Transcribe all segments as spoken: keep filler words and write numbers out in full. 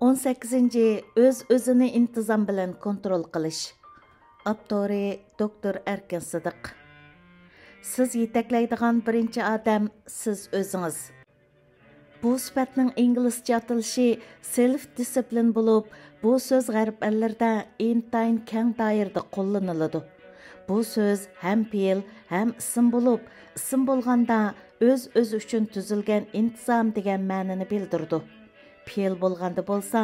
ئون سەككىزىنچى، ئۆز-ئۆزىنى ئىنتىزام بىلەن كونترول قىلىش. ئاپتورى: دوكتور ئەركىن سىدىق. سىز يېتەكلەيدىغان بىرىنچى ئادەم سىز ئۆزىڭىز. بۇ سۈپەتنىڭ ئىنگلىزچە ئاتىلىشى سېلف دىسسىپلىن بولۇپ، بۇ سۆز غەرب ئەللىرىدە ئىنتايىن كەڭ دائىرىدە قوللىنىلىدۇ. بۇ سۆز ھەم پېئىل، ھەم ئىسىم بولۇپ، ئىسىم بولغاندا ئۆز-ئۆزى ئۈچۈن تۈزۈلگەن ئىنتىزام دېگەن مەنىنى بىلدۈرىدۇ. پېئىل بولغاندا بولسا،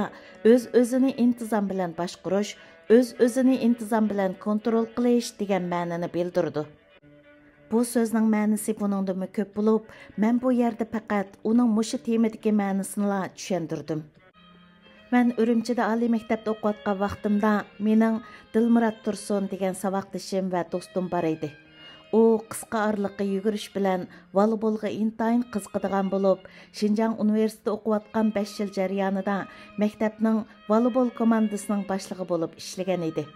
ئۆز-ئۆزىنى ئىنتىزام بىلەن باشقۇرۇش، ئۆز-ئۆزىنى ئىنتىزام بىلەن كونترول قىلىش دېگەن مەنىنى بىلدۈرىدۇ. بۇ سۆزنىڭ مەنىسى بۇنىڭدىنمۇ كۆپ بولۇپ، مەن بۇ يەردە پەقەت ئۇنىڭ مۇشۇ تېمىدىكى مەنىسىنىلا چۈشەندۈردۈم. مەن ئۈرۈمچىدە ئالىي مەكتەپتە ئوقۇۋاتقان ۋاقتىمدا مېنىڭ دىلمۇرات تۇرسۇن دېگەن ساۋاقدىشىم ۋە دوستۇم بار ئىدى. ئۇ قىسقا ئارىلىققا يۈگۈرۈش بىلەن ۋالىبولغا ئىنتايىن قىزىقىدىغان بولۇپ، شىنجاڭ ئۇنىۋېرسىتېتىدا ئوقۇۋاتقان بەش يىل جەريانىدا مەكتەپنىڭ ۋالىبول كوماندىسىنىڭ باشلىقى بولۇپ ئىشلىگەن ئىدى.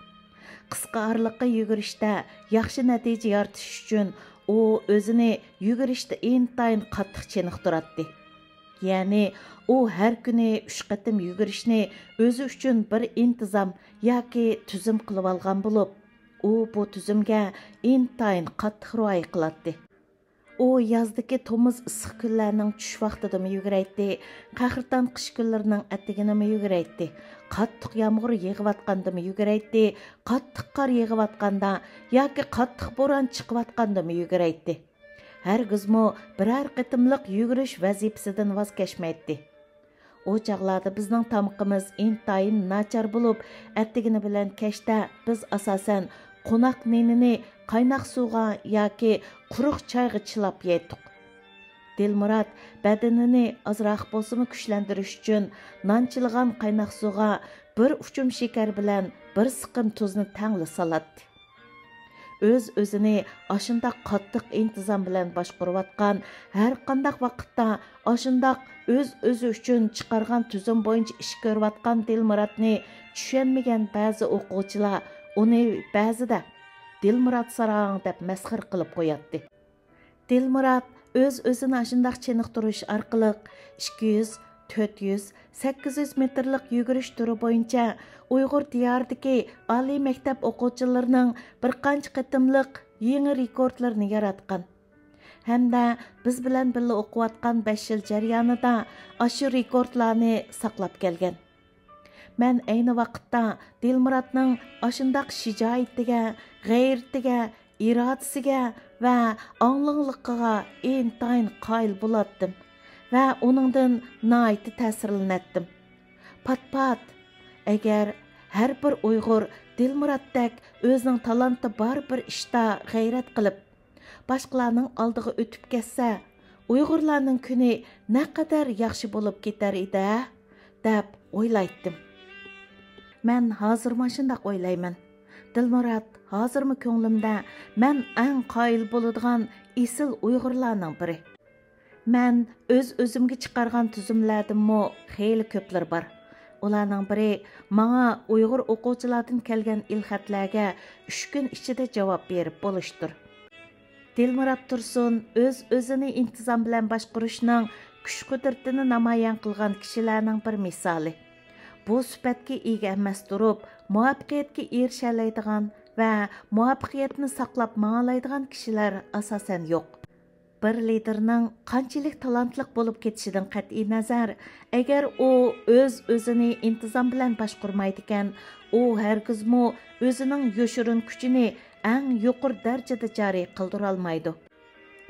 قىسقا ئارىلىققا يۈگۈرۈشتە ياخشى نەتىجە يارىتىش ئۈچۈن ئۇ ئۆزىنى يۈگۈرۈشتە ئىنتايىن قاتتىق چېنىقتۇراتتى. يەنى ئۇ ھەر كۈنى ئۈچ قېتىم يۈگۈرۈشنى ئۆزى ئۈچۈن بىر ئىنتىزام ياكى تۈزۈم قىلىۋالغان بولۇپ، ئۇ بۇ تۈزۈمگە ئىنتايىن قاتتىق رىئايە قىلاتتى. ئۇ يازدىكى تومۇز ئىسسىق كۈنلەرنىڭ چۈش ۋاقتىدىمۇ يۈگۈرەيتتى، قەھرىتان قىش كۈنلىرىنىڭ ئەتىگىنىمۇ يۈگۈرەيتتى، قاتتىق يامغۇر يېغىۋاتقاندىمۇ يۈگۈرەيتتى، قاتتىق قار يېغىۋاتقاندا ياكى قاتتىق بوران چىقىۋاتقاندىمۇ يۈگۈرەيتتى. ھەرگىزمۇ بىرەر قېتىملىق يۈگۈرۈش ۋەزىپىسىدىن ۋاز كەچمەيتتى. ئۇ چاغلاردا بىزنىڭ تامىقىمىز ئىنتايىن ناچار بولۇپ، ئەتىگىنى بىلەن كەچتە بىز ئاساسەن قوناق نېنىنى قايناق سۇغا ياكى قۇرۇق چايغا چىلاپ يەيتتۇق. دىلمۇرات بەدىنىنى ئازراق بولسىمۇ كۈچلەندۈرۈش ئۈچۈن نان چىلىغان قايناق سۇغا بىر ئۇچۇم شېكەر بىلەن بىر سىقىم تۇزنى تەڭلا سالاتتى. ئۆز-ئۆزىنى ئاشۇنداق قاتتىق ئىنتىزام بىلەن باشقۇرۇۋاتقان، ھەرقانداق ۋاقىتتا ئاشۇنداق ئۆز-ئۆزى ئۈچۈن چىقارغان تۈزۈم بويىچە ئىش كۆرۈۋاتقان دىلمۇراتنى چۈشەنمىگەن بەزى ئوقۇغۇچىلار ئۇنى بەزىدە «دىلمۇرات ساراڭ» دەپ مەسخىرە قىلىپ قوياتتى. دىلمۇرات ئۆز-ئۆزىنى ئاشۇنداق چېنىقتۇرۇش ئارقىلىق ئىككى يۈز، تۆت يۈز، سەككىز يۈز مېتىرلىق يۈگۈرۈش تۈرى بويىچە ئۇيغۇر دىيارىدىكى ئالىي مەكتەپ ئوقۇغۇچىلىرىنىڭ بىر قانچە قېتىملىق يېڭى رېكورتلىرىنى ياراتقان ھەمدە بىز بىلەن بىللە ئوقۇۋاتقان بەش يىل جەريانىدا ئاشۇ رېكورتلارنى ساقلاپ كەلگەن. مەن ئەينى ۋاقىتتا دىلمۇراتنىڭ ئاشۇنداق شىجائىتىگە، غەيرىتىگە، ئىرادىسىگە ۋە ئاڭلىڭلىقىغا ئىنتايىن قايىل بولاتتىم ۋە ئۇنىڭدىن ناھايىتى تەسىرلىنەتتىم. پات-پات، ئەگەر ھەر بىر ئۇيغۇر دىلمۇراتتەك ئۆزىنىڭ تالانتى بار بىر ئىشتا غەيرەت قىلىپ، باشقىلارنىڭ ئالدىغا ئۆتۈپ كەتسە، ئۇيغۇرلارنىڭ كۈنى نەقەدەر ياخشى بولۇپ كېتەر ئىدى-ھە، دەپ ئويلايتتىم. مەن ھازىرمۇ شۇنداق ئويلايمەن. دىلمۇرات ھازىرمۇ كۆڭلۈمدە مەن ئەڭ قايىل بولىدىغان ئېسىل ئۇيغۇرلارنىڭ بىرى. مەن ئۆز-ئۆزۈمگە چىقارغان تۈزۈملەردىنمۇ خېلى كۆپلىرى بار. ئۇلارنىڭ بىرى ماڭا ئۇيغۇر ئوقۇغۇچىلاردىن كەلگەن ئېلخەتلەرگە ئۈچ كۈن ئىچىدە جاۋاب بېرىپ بولۇشتۇر. دىلمۇرات تۇرسۇن ئۆز-ئۆزىنى ئىنتىزام بىلەن باشقۇرۇشنىڭ كۈچ-قۇدرىتىنى نامايان قىلغان كىشىلەرنىڭ بىر مىسالى. بۇ سۈپەتكە ئىگە ئەمەس تۇرۇپ، مۇۋەپپەقىيەتكە ئېرىشەلەيدىغان ۋە مۇۋەپپەقىيەتنى ساقلاپ ماڭالايدىغان كىشىلەر ئاساسەن يوق. بىر لىدىرنىڭ قانچىلىك تالانتلىق بولۇپ كېتىشىدىن قەتئىينەزەر، ئەگەر ئۇ ئۆز-ئۆزىنى ئىنتىزام بىلەن باشقۇرمايدىكەن، ئۇ ھەرگىزمۇ ئۆزىنىڭ يوشۇرۇن كۈچىنى ئەڭ يۇقىرى دەرىجىدە جارى قىلدۇرالمايدۇ.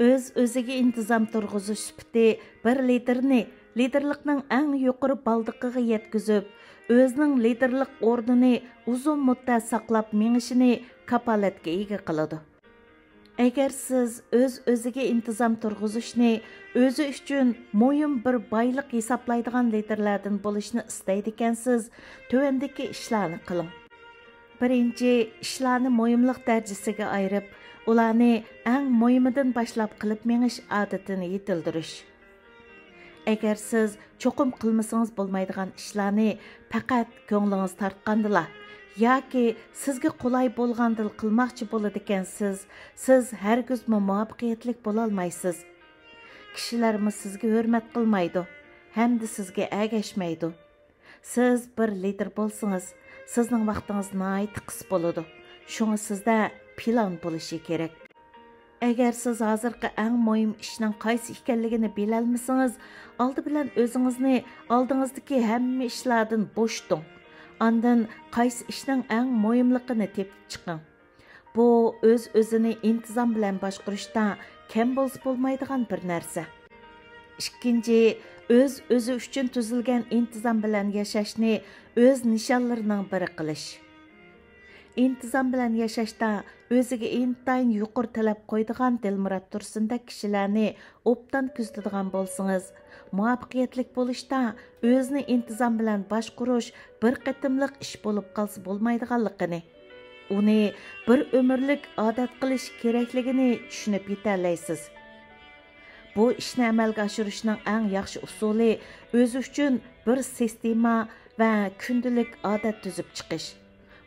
ئۆز-ئۆزىگە ئىنتىزام تۇرغۇزۇش سۈپىتى بىر لىدىرنى لىدىرلىقنىڭ ئەڭ يۇقىرى بالدىقىغا يەتكۈزۈپ، ئۆزىنىڭ لىدىرلىق ئورنىنى ئۇزۇن مۇددەت ساقلاپ مېڭىشىنى كاپالەتكە ئىگە قىلىدۇ. ئەگەر سىز ئۆز-ئۆزىگە ئىنتىزام تۇرغۇزۇشنى ئۆزى ئۈچۈن مۇھىم بىر بايلىق ھېسابلايدىغان لىدىرلاردىن بولۇشنى ئىستەيدىكەنسىز، تۆۋەندىكى ئىشلارنى قىلىڭ. بىرىنچى، ئىشلارنى مۇھىملىق دەرىجىسىگە ئايرىپ، ئۇلارنى ئەڭ مۇھىمىدىن باشلاپ قىلىپ مېڭىش ئادىتىنى يېتىلدۈرۈش. ئەگەر سىز چوقۇم قىلمىسىڭىز بولمايدىغان ئىشلارنى پەقەت كۆڭلىڭىز تارتقاندىلا ياكى سىزگە قولاي بولغاندىلا قىلماقچى بولىدىكەنسىز، سىز ھەرگىزمۇ مۇۋەپپەقىيەتلىك بولالمايسىز. كىشىلەرمۇ سىزگە ھۆرمەت قىلمايدۇ ھەمدە سىزگە ئەگەشمەيدۇ. سىز بىر لىدىر بولسىڭىز، سىزنىڭ ۋاقتىڭىز ناھايىتى قىس بولىدۇ. شۇڭا سىزدە پىلان بولۇشى كېرەك. ئەگەر سىز ھازىرقى ئەڭ مۇھىم ئىشنىڭ قايسى ئىكەنلىكىنى بىلەلمىسىڭىز، ئالدى بىلەن ئۆزىڭىزنى ئالدىڭىزدىكى ھەممە ئىشلاردىن بوشىتىڭ. ئاندىن قايسى ئىشنىڭ ئەڭ مۇھىملىقىنى تېپىپ چىقىڭ. بۇ ئۆز-ئۆزىنى ئىنتىزام بىلەن باشقۇرۇشتا كەم بولسا بولمايدىغان بىر نەرسە. ئىككىنچى، ئۆز-ئۆزى ئۈچۈن تۈزۈلگەن ئىنتىزام بىلەن ياشاشنى ئۆز نىشانلىرىنىڭ بىرى قىلىش. ئىنتىزام بىلەن ياشاشتا ئۆزىگە ئىنتايىن يۇقىرى تەلەپ قويىدىغان دىلمۇرات تۇرسۇندەك كىشىلەرنى ئوبدان كۆزىتىدىغان بولسىڭىز، مۇۋەپپەقىيەتلىك بولۇشتا ئۆزىنى ئىنتىزام بىلەن باشقۇرۇش بىر قېتىملىق ئىش بولۇپ قالسا بولمايدىغانلىقىنى، ئۇنى بىر ئۆمۈرلۈك ئادەت قىلىش كېرەكلىكىنى چۈشىنىپ يېتەلەيسىز. بۇ ئىشنى ئەمەلگە ئاشۇرۇشنىڭ ئەڭ ياخشى ئۇسۇلى ئۆزى ئۈچۈن بىر سىستېما ۋە كۈندىلىك ئادەت تۈزۈپ چىقىش.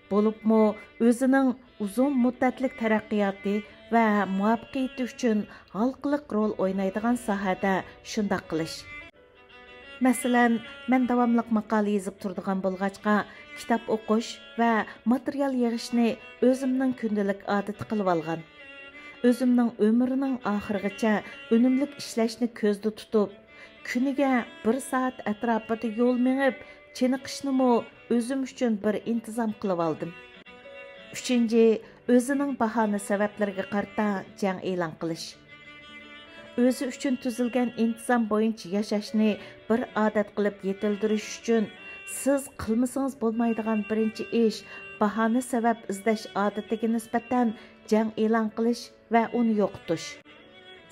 بولۇپمۇ ئۆزىنىڭ ئۇزۇن مۇددەتلىك تەرەققىياتى ۋە مۇۋەپپەقىيىتى ئۈچۈن ھالقىلىق رول ئوينايدىغان ساھەدە شۇنداق قىلىش. مەسىلەن، مەن داۋاملىق ماقالە يېزىپ تۇرىدىغان بولغاچقا، كىتاب ئوقۇش ۋە ماتېرىيال يىغىشنى ئۆزۈمنىڭ كۈندىلىك ئادىتى قىلىۋالغان. ئۆزۈمنىڭ ئۆمرىنىڭ ئاخىرىغىچە ئۈنۈملۈك ئىشلەشنى كۆزدە تۇتۇپ، كۈنىگە بىر سائەت ئەتراپىدا يول مېڭىپ، چېنىقىشنىمۇ ئۆزۈم ئۈچۈن بىر ئىنتىزام قىلىۋالدىم. ئۈچىنچى، ئۆزىنىڭ باھانە سەۋەبلىرىگە قارىتا جەڭ ئېلان قىلىش. ئۆزى ئۈچۈن تۈزۈلگەن ئىنتىزام بويىچە ياشاشنى بىر ئادەت قىلىپ يېتىلدۈرۈش ئۈچۈن، سىز قىلمىسىڭىز بولمايدىغان بىرىنچى ئىش، باھانە سەۋەب ئىزدەش ئادىتىگە نىسبەتەن جەڭ ئېلان قىلىش ۋە ئۇنى يوقىتىش.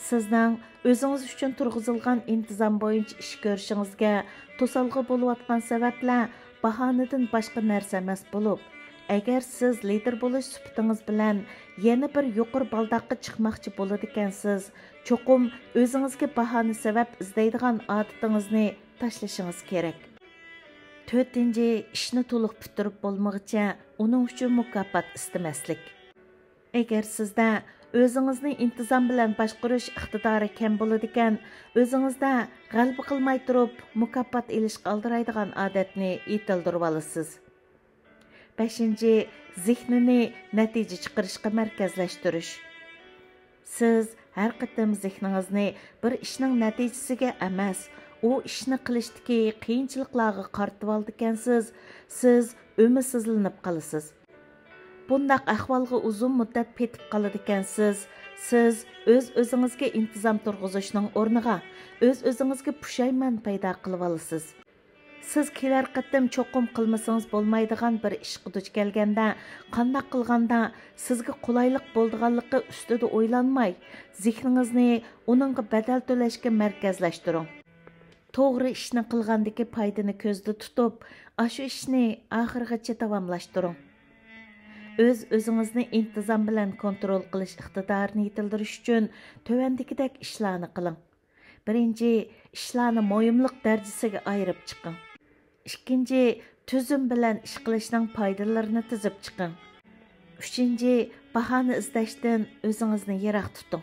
سىزنىڭ ئۆزىڭىز ئۈچۈن تۇرغۇزۇلغان ئىنتىزام بويىچە ئىش كۆرۈشىڭىزگە توسالغۇ بولۇۋاتقان سەۋەبلەر باھانىدىن باشقا نەرسە ئەمەس بولۇپ، ئەگەر سىز لىدىر بولۇش سۈپىتىڭىز بىلەن يەنە بىر يۇقىرى بالداققا چىقماقچى بولىدىكەنسىز، چوقۇم ئۆزىڭىزگە باھانە سەۋەب ئىزدەيدىغان ئادىتىڭىزنى تاشلىشىڭىز كېرەك. تۆتىنچى، ئىشنى تولۇق پۈتتۈرۈپ بولمىغۇچە ئۇنىڭ ئۈچۈن مۇكاپات ئىستىمەسلىك. ئەگەر سىزدە ئۆزىڭىزنى ئىنتىزام بىلەن باشقۇرۇش ئىقتىدارى كەم بولىدىكەن، ئۆزىڭىزدە غەلىبە قىلماي تۇرۇپ مۇكاپات ئېلىشقا ئالدىرايدىغان ئادەتنى يېتىلدۈرۈۋالىسىز. بەشىنچى، زېھنىنى نەتىجە چىقىرىشقا مەركەزلەشتۈرۈش. سىز ھەر قېتىم زېھنىڭىزنى بىر ئىشنىڭ نەتىجىسىگە ئەمەس، ئۇ ئىشنى قىلىشتىكى قىيىنچىلىقلارغا قارىتىۋالىدىكەنسىز، سىز ئۈمىدسىزلىنىپ قالىسىز. بۇنداق ئەھۋالغا ئۇزۇن مۇددەت پېتىپ قالىدىكەنسىز، سىز ئۆز-ئۆزىڭىزگە ئىنتىزام تۇرغۇزۇشنىڭ ئورنىغا، ئۆز-ئۆزىڭىزگە پۇشايمان پەيدا قىلىۋالىسىز. سىز كېلەر قېتىم چوقۇم قىلمىسىڭىز بولمايدىغان بىر ئىشقا دۇچ كەلگەندە، قانداق قىلغاندا سىزگە قولايلىق بولىدىغانلىقى ئۈستىدە ئويلانماي، زېھنىڭىزنى ئۇنىڭغا بەدەل تۆلەشكە مەركەزلەشتۈرۈڭ. توغرا ئىشنى قىلغاندىكى پايدىنى كۆزدە تۇتۇپ، ئاشۇ ئىشنى ئاخىرغىچە داۋاملاشتۇرۇڭ. ئۆز-ئۆزىڭىزنى ئىنتىزام بىلەن كونترول قىلىش ئىقتىدارىنى يېتىلدۈرۈش ئۈچۈن تۆۋەندىكىدەك ئىشلارنى قىلىڭ. بىرىنچى، ئىشلارنى مۇھىملىق دەرىجىسىگە ئايرىپ چىقىڭ. ئىككىنچى، تۈزۈم بىلەن ئىش قىلىشنىڭ پايدىلىرىنى تىزىپ چىقىڭ. ئۈچىنچى، باھانە ئىزدەشتىن ئۆزىڭىزنى يىراق تۇتۇڭ.